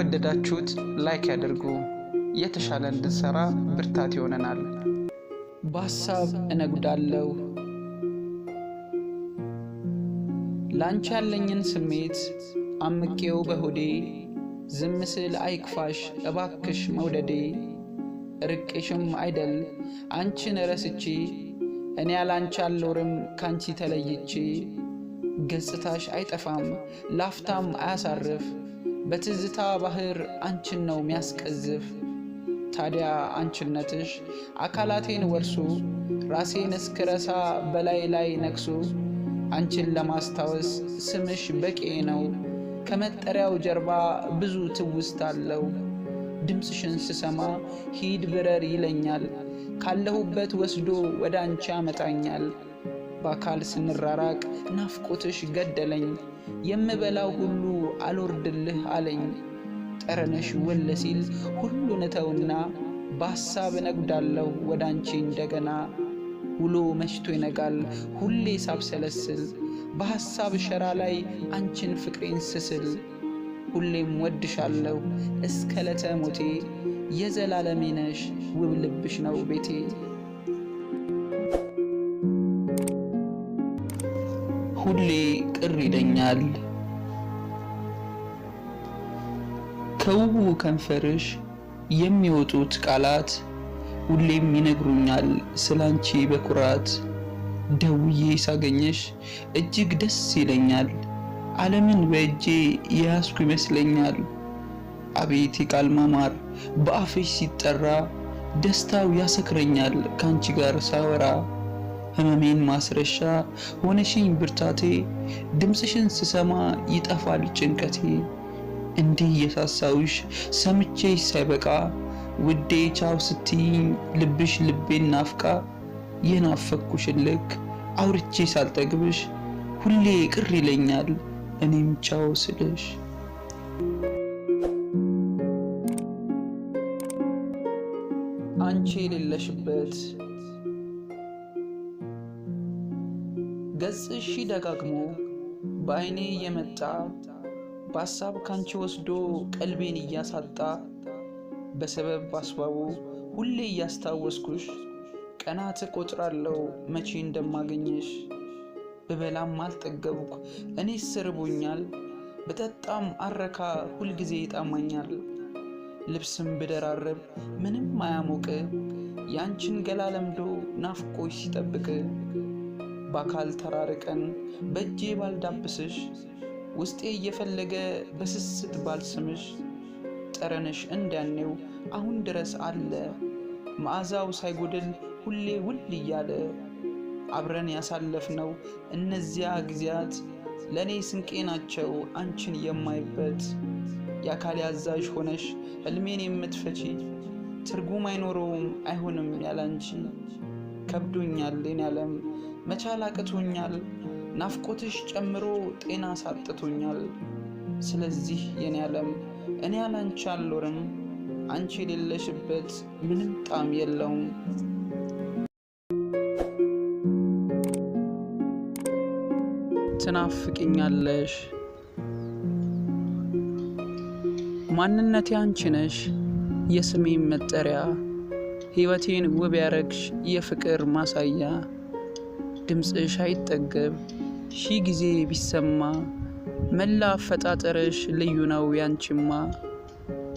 ከወደዳችሁት like ያድርጉ። የተሻለ እንድንሰራ ብርታት ይሆነናል። በሐሳብ እነጉዳለሁ። ላንቺ ያለኝን ስሜት አምቄው በሆዴ፣ ዝም ስል አይክፋሽ እባክሽ መውደዴ። ርቄሽም አይደል አንቺን ረስቼ፣ እኔ ያላንቺ አልኖርም ካንቺ ተለይቼ። ገጽታሽ አይጠፋም ላፍታም አያሳርፍ፣ በትዝታ ባህር አንቺን ነው ሚያስቀዝፍ። ታዲያ አንቺነትሽ አካላቴን ወርሶ፣ ራሴን እስክረሳ በላይ ላይ ነግሶ፣ አንቺን ለማስታወስ ስምሽ በቂ ነው። ከመጠሪያው ጀርባ ብዙ ትውስታ አለው። ድምፅሽን ስሰማ ሂድ ብረር ይለኛል፣ ካለሁበት ወስዶ ወደ አንቺ ያመጣኛል። በአካል ስንራራቅ ናፍቆትሽ ገደለኝ፣ የምበላው ሁሉ አልወርድልህ አለኝ። ጠረንሽ ወለ ሲል ሁሉን እተውና በሐሳብ እነጉዳለሁ ወደ አንቺ እንደገና። ውሎ መሽቶ ይነጋል ሁሌ ሳብሰለስል፣ በሐሳብ ሸራ ላይ አንቺን ፍቅሬን ስስል። ሁሌም ወድሻለሁ እስከ ዕለተ ሞቴ፣ የዘላለሜ ነሽ ውብ ልብሽ ነው ቤቴ። ሁሌ ቅር ይለኛል ከውቡ ከንፈርሽ የሚወጡት ቃላት፣ ሁሌም ይነግሩኛል ስላንቺ በኩራት። ደውዬ ሳገኘሽ እጅግ ደስ ይለኛል፣ ዓለምን በእጄ የያዝኩ ይመስለኛል። አቤት የቃል ማማር በአፍሽ ሲጠራ፣ ደስታው ያሰክረኛል ካንቺ ጋር ሳወራ። ህመሜን ማስረሻ ሆነሽኝ ብርታቴ፣ ድምፅሽን ስሰማ ይጠፋል ጭንቀቴ። እንዲህ እየሳሳውሽ ሰምቼሽ ሳይበቃ፣ ውዴ ቻው ስትይኝ ልብሽ ልቤን ናፍቃ። የናፈቅኩሽን ልክ አውርቼ ሳልጠግብሽ፣ ሁሌ ቅር ይለኛል እኔም ቻው ስልሽ። አንቺ የሌለሽበት ገጽሽ ደጋግሞ በዐይኔ እየመጣ፣ በሐሳብ ካንቺ ወስዶ ቀልቤን እያሳጣ፣ በሰበብ አስባቡ ሁሌ እያስታወስኩሽ፣ ቀናት እቆጥራለሁ መቼ እንደማገኘሽ። ብበላም አልጠገብኩ እኔስ ርቦኛል፣ ብጠጣም አረካ ሁልጊዜ ይጣማኛል። ልብስም ብደራርብ ምንም አያሞቅ፣ ያንቺን ገላ ለምዶ ናፍቆሽ ሲጠብቅ። በአካል ተራርቀን በእጄ ባልዳብስሽ፣ ውስጤ እየፈለገ በስስት ባልስምሽ፣ ጠረንሽ እንዳኔው አሁን ድረስ አለ፣ መዓዛው ሳይጎድል ሁሌ ውል እያለ። አብረን ያሳለፍነው እነዚያ ጊዜያት ለእኔ ስንቄ ናቸው አንቺን የማይበት። የአካል አዛዥ ሆነሽ ሕልሜን የምትፈቺ፣ ትርጉም አይኖረውም አይሆንም ያላንቺ። ከብዶኛል የኔ ዓለም መቻል አቅቶኛል፣ ናፍቆትሽ ጨምሮ ጤና ሳጥቶኛል። ስለዚህ የኔ ዓለም እኔ ያላንቺ አልኖርም፣ አንቺ የሌለሽበት ምንም ጣዕም የለውም። ትናፍቅኛለሽ። ማንነቴ አንቺ ነሽ የስሜም መጠሪያ፣ ሕይወቴን ውብ ያረግሽ የፍቅር ማሳያ። ድምፅሽ አይጠገብ ሺህ ጊዜ ቢሰማ፣ መላ አፈጣጠርሽ ልዩ ነው ያንቺማ።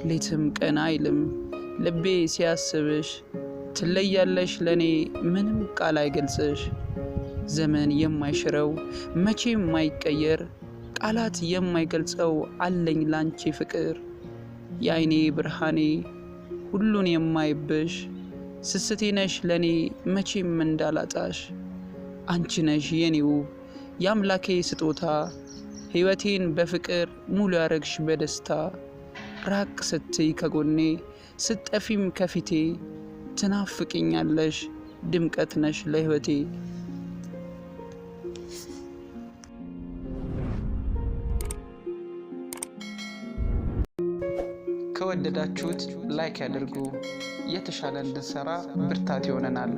ሌትም ቀን አይልም ልቤ ሲያስብሽ፣ ትለያለሽ ለእኔ ምንም ቃል አይገልጽሽ። ዘመን የማይሽረው መቼም የማይቀየር፣ ቃላት የማይገልጸው አለኝ ላንቺ ፍቅር። የአይኔ ብርሃኔ ሁሉን የማይብሽ፣ ስስቴ ነሽ ለእኔ መቼም እንዳላጣሽ። አንቺ ነሽ የኔ ውብ የአምላኬ ስጦታ፣ ሕይወቴን በፍቅር ሙሉ ያረግሽ በደስታ። ራቅ ስትይ ከጎኔ ስትጠፊም ከፊቴ፣ ትናፍቅኛለሽ ድምቀት ነሽ ለሕይወቴ። ከወደዳችሁት like ያድርጉ። የተሻለ እንድንሰራ ብርታት ይሆነናል።